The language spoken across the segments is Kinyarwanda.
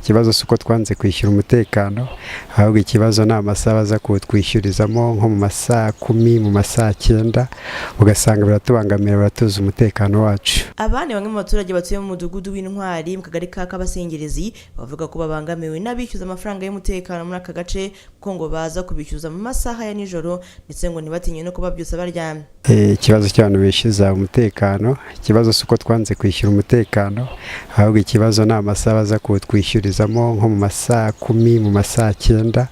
Ikibazo si uko twanze kwishyura umutekano, ahubwo ikibazo ni amasaha baza kuwutwishyurizamo, nko mu masaha 10, mu masaha 9, ugasanga biratubangamira, baratuza umutekano wacu. Aba ni bamwe mu baturage batuye mu mudugudu w'Intwari mu kagari ka Kabasengerezi, bavuga ko babangamiwe n'abishyuza amafaranga y'umutekano muri aka gace, kuko ngo baza kubishyuza mu masaha ya nijoro, ndetse ngo ntibatinye no kubabyutsa baryamye. Ikibazo cy'abantu bishyuza umutekano, ikibazo si uko twanze kwishyura umutekano, ahubwo ikibazo ni amasaha baza kuwutwishyurizamo, nko mu masaha 10, mu masaha 9,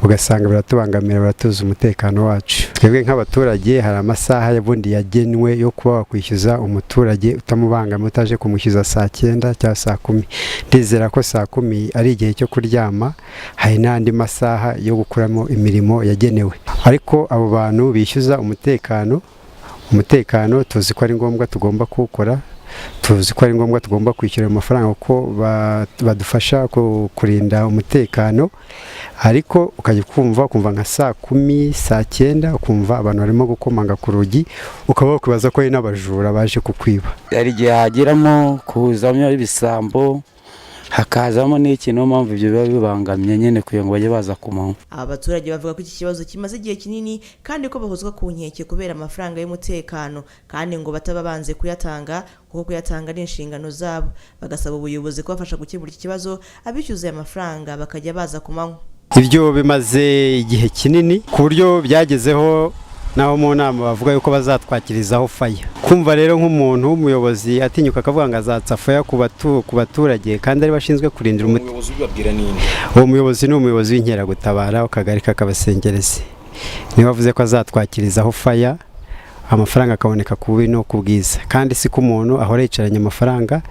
ugasanga biratubangamira, baratuza umutekano wacu. Twebwe nk'abaturage hari amasaha y'ubundi yagenwe yo kuba wakwishyuza umuturage utamubangamiye, utaje kumwishyuza saa 9 cyangwa saa 10. Ndizera ko saa 10 ari igihe cyo kuryama, hari n'andi masaha yo gukuramo imirimo yagenewe. Ariko abo bantu bishyuza umutekano, umutekano tuzi ko ari ngombwa, tugomba kuwukora, tuzi ko ari ngombwa, tugomba kwishyura amafaranga kuko badufasha kurinda umutekano. Ariko ukajya kumva nka saa 10, saa 9, ukumva abantu barimo gukomanga ku rugi, ukaba wakwibaza ko hari n'abajura baje kukwiba. Hari igihe hagiramo kuzamo ibisambo, hakazamo n'iki, niyo mpamvu ibyo biba bibangamye nyine kugira ngo bajye baza ku manywa. Aba baturage bavuga ko iki kibazo kimaze igihe kinini, kandi ko bahozwa ku nkeke kubera amafaranga y'umutekano, kandi ngo bataba banze kuyatanga, kuko kuyatanga ari inshingano zabo. Bagasaba ubuyobozi kubafasha gukemura iki kibazo, abishyuza aya mafaranga bakajya baza ku manywa. Ibyo bimaze igihe kinini, ku buryo byagezeho naho mu nama bavuga yuko bazatwakirizaho faya. Kumva rero nk'umuntu w'umuyobozi atinyuka akavuga ngo azatsa faya ku baturage, kandi ari bashinzwe kurindira umutekano. Umuyobozi ubibabwira ninde? Uwo muyobozi ni umuyobozi w'inkeragutabara w'akagari k'Akabasengerezi, niwe wavuze ko azatwakirizaho faya, amafaranga akaboneka ku bubi no ku bwiza. Kandi si ko umuntu ahora yicaranye amafaranga,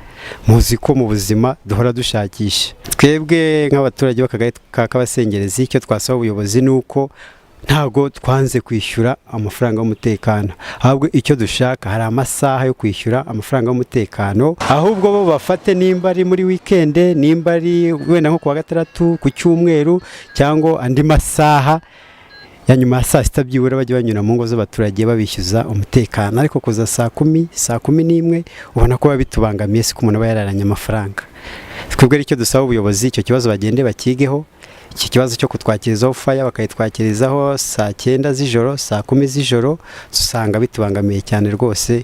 muzi ko mu buzima duhora dushakisha. Twebwe nk'abaturage b'akagari ka Kabasengerezi, icyo twasaba ubuyobozi ni uko ntabwo twanze kwishyura amafaranga y'umutekano, ahubwo icyo dushaka, hari amasaha yo kwishyura amafaranga y'umutekano. Ahubwo bo bafate nimba ari muri wikende, nimba ari wenda nko ku wa gatandatu, ku cyumweru, cyangwa andi masaha ya nyuma ya saa sita, byibura bajya banyura mu ngo z'abaturage babishyuza umutekano. Ariko kuza saa 10, saa 11, ubona ko biba bitubangamiye, si ko umuntu aba yararanye amafaranga. Twebwe icyo dusaba ubuyobozi, icyo kibazo bagende bakigeho, iki kibazo cyo kutwakirizaho faya, bakayitwakirizaho saa 9 z'ijoro, saa 10 z'ijoro, usanga bitubangamiye cyane rwose.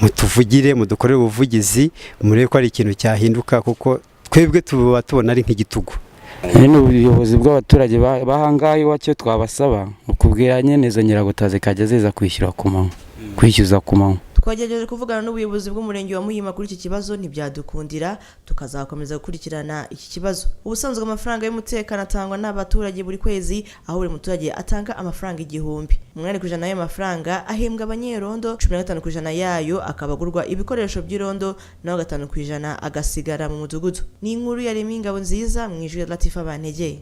Mutuvugire, mudukorere ubuvugizi, murebe ko ari ikintu cyahinduka, kuko twebwe tuba tubona ari nk'igitugu. Nyine ubuyobozi bw'abaturage bahangaha iwacu twabasaba ukubwira nyine izo nyiragutazi zikajya ziza kwishyura ku manywa, kwishyuza ku manywa. Twagerageje kuvugana n'ubuyobozi bw'umurenge wa Muhima kuri iki kibazo, ntibyadukundira. Tukazakomeza gukurikirana iki kibazo. Ubusanzwe amafaranga y'umutekano atangwa n'abaturage buri kwezi, aho buri muturage atanga amafaranga 1000. 8% y'ayo mafaranga ahembwa abanyerondo, 15% yayo akaba agurwa ibikoresho by'irondo, naho 5% agasigara mu mudugudu. Ni inkuru ya Remy Ingabo Nziza mu ijwi ya Latifa Bantegeye.